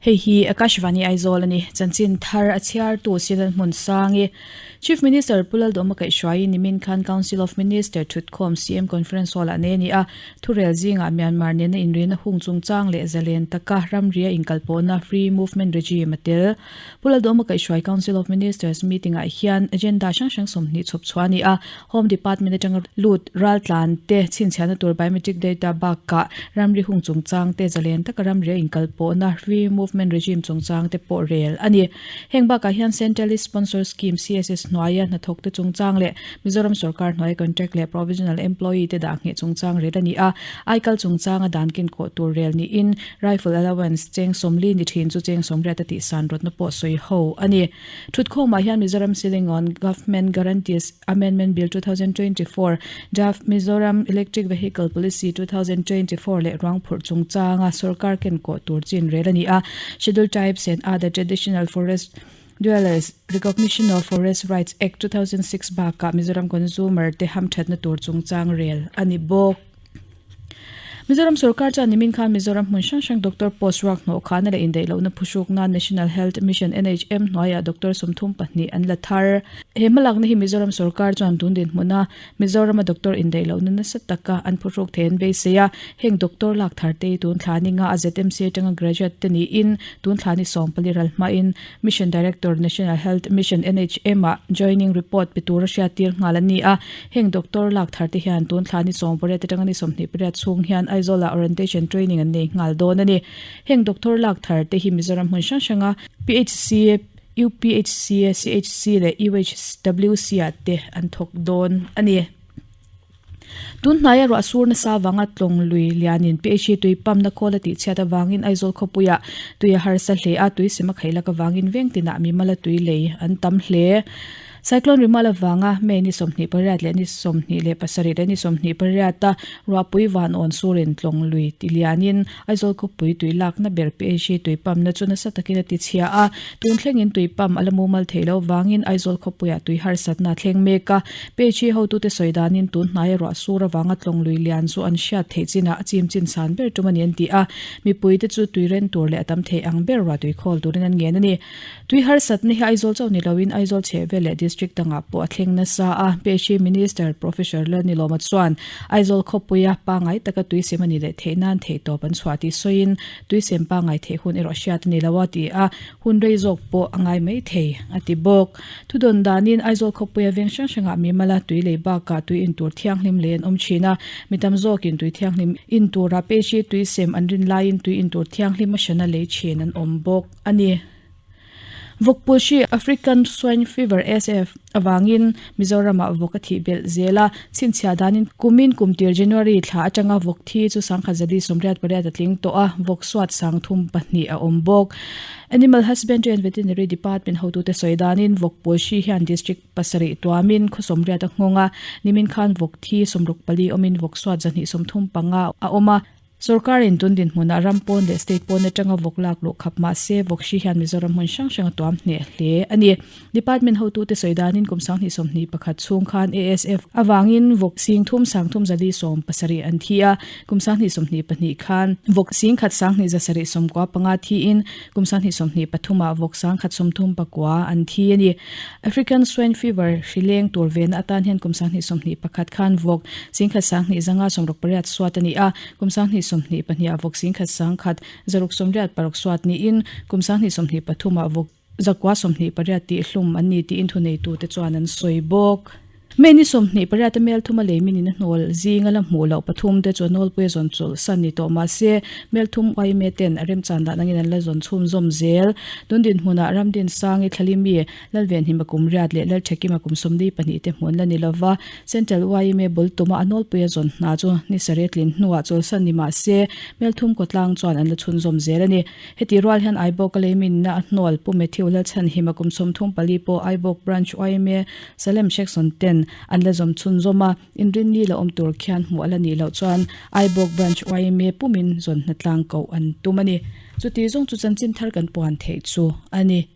Hei hi Akashvani Aizawl a ni. Chanchin thar a chhiartu Silal Hmunsangi. Chief Minister Pu Lalduhawma kaihhruaiin nimin khan Council of Minister thutkhawm CM Conference Hall-ah nei a ni a. Thurel zingah Myanmar nena inrina hung chungchang leh zalen taka ramria inkalpawhna Free Movement Regime a tel. Pu Lalduhawma kaihhruai Council of Ministers meeting-ah hian agenda hrang hrang 20 chhawp chhuah a ni a. Home Department atanga lut raltlan te chhinchhiahna tur biometric data bakah ramri hung chungchang te zalen taka ramria inkalpawhna free movement regime chungchang te pawh rel a ni. Heng bakah hian Centrally Sponsored Scheme, CSS, hnuaia hnathawk te chungchang leh Mizoram sorkar hnuaia contract leh provisional employee te dah ngheh chungchang rel a ni a. Aikal chungchanga dan ken kawh tur rel niin rifle allowance cheng 40 ni thin chu cheng 80 a tihsan rawtna pawh sawi ho a ni. Thutkhawmah hian Mizoram Ceiling on Government Guarantees Amendment Bill 2024, Draft Mizoram Electric Vehicle Policy 2024 leh ruang phurh chungchanga sorkar ken kawh tur chin rel a ni a. Scheduled Tribes and Other Traditional Forest Dwellers, Recognition of Forest Rights Act 2006 bakah Mizoram Consumer te hamthatna tur chungchang rel a ni bawk. Mizoram sorkar chuan nimin khan Mizoram hmun hrang hrang doctor post ruak hnawh khana leh indaih lohna phuhruk nan National Health Mission, NHM, hnuaiah doctor 32 an la thar. He hmalakna hi Mizoram sorkar chuan tun dinhmuna Mizorama doctor indaih lohna nasa taka an phuhruk thei an beisei a. Heng doctor lak thar te hi tun thla ninga a ZMC atanga graduate te niin tun thla ni 14 ral hmain Mission Director National Health Mission, NHM, ah joining report pe tura hriattir nghal an ni a. Heng doctor lak thar te hian tun thla ni 18 atanga ni 28 chhung hian Aizawl-ah orientation training an nei nghal dawn a ni. Heng doctor lak thar te hi Mizoram hmun hrang hranga PHC, UPHC, CHC leh UHWC ah te an thawk dawn a ni. Tun hnaia ruah sur nasa avanga tlawng lui lianin PHE tui pump na khawl a tihchhiat avangin Aizawl khawpuiah tui a harsa hle a, tui sem a khaih lak avangin veng tinah mimala tui lei an tam hle. Cyclone Rimal avanga May ni 28 leh ni 27 leh ni 28 a ruahpui van awn surin tlawng lui ti lianin Aizawl khawpui tui lakna ber PHE tui pump na chu nasa takin a tichhia a, tun thlengin tui pump a la mumal theih loh vangin Aizawl khawpuiah tui harsatna a thleng mek a. PHE hotute sawi danin tun hnaia ruah sur avanga tlawng lui lian chu an hriat theih chinah a chim chin san ber tum a ni an ti a, mipuite chu tui ren tur leh a tam theih ang ber ruah tui khawl turin an ngen a ni. Tui harsatna hi Aizawl chauh ni loin Aizawl chhehvel leh district dangah pawh a thleng nasa a, PHE Minister Professor Lalnilawma chuan Aizawl khawpuia pangngai taka tui sem a ni leh theih nan theihtawp an chhuah tih sawiin tui sem pangngai theih hun erawh hriat a ni lo a ti a, hun rei zawk pawh a ngai mai thei a ti bawk. Thudawn danin Aizawl khawpuia veng hrang hrangah mimala tui lei bakah tui in tur thianghlim lei an awm thin a, mi tam zawkin tui thianghlim in tura PHE tui sem an rin laiin tui in tur thianghlim a hrana lei thin an awm bawk a ni. Vawkpui hri African Swine Fever, ASF, avangin Mizoramah vawk a thih belh zel a, chhinchhiah danin kumin kumtir January thla atanga vawk thi chu 1088 a tling tawh a, vawk suat 32 a awm bawk. Animal Husbandry and Veterinary Department hotute sawi danin vawkpui hri hian district pasarih tuamin khaw 80 a nghawng a, nimin khan vawk thi 64 awmin vawk suat 135 a awm a. Sorkarin tun dinhmunah ram pawn leh state pawn atanga vawk lak luh khap mah se vawk hri hian Mizoram hmun hrang hrang a tuam hneh hle a ni. Department hotute sawi danin kum 2021 chhung khan ASF avangin vawk sing thum sang thum zali sawm pasarih an thi a, kum 2022 khan vawk sing khat sang hnih za sarih sawmkua panga thiin kum 2023 ah vawk sang khat sawmthum pakua an thi a ni. African Swine Fever hri leng tur vena atan hian kum 2021 khan vawk singkhat sang hnih zanga sawmruk pariat suat a ni a, kum 2022 ah vawk singkhat sang khat zaruk sawmriat paruk suat niin kum 2023 ah vawk zakua 28 tih hlum an ni tiin thuneitute chuan an sawi bawk. May ni 28 a mel thum a lei minin a hnawl zinga la hmuh loh pathum te chu a nawlpui a zawn chawlh san ni tawh mah se mel thum YMA ten a remchan dan angin an la zawn chhum zawm zel. Tun dinhmunah Ramdin Sangi Thlalimi, Lalvenhima kum riat leh Lalthekima kum 42 te hmun la ni lova, Central YMA bul tuma a nawlpui a zawn hna chu ni sarih tlin hnuah chawlhsan ni mah se mel thum kawtlang chuan an la chhun zawm zel a ni. Heti rual hian Aibawk a lei minna a hnawl Pu Matthew Lalchhanhima kum 34 pawh Aibawk Branch YMA Salem Section ten an la zawm chhun zawm a, inrinni la awm tur khian hmuh a la nih loh chuan Aibawk Branch YMA pumin zawn hna tlang koh an tum a ni. Chuti zawng chu chanchin thar kan puan theih chu a ni.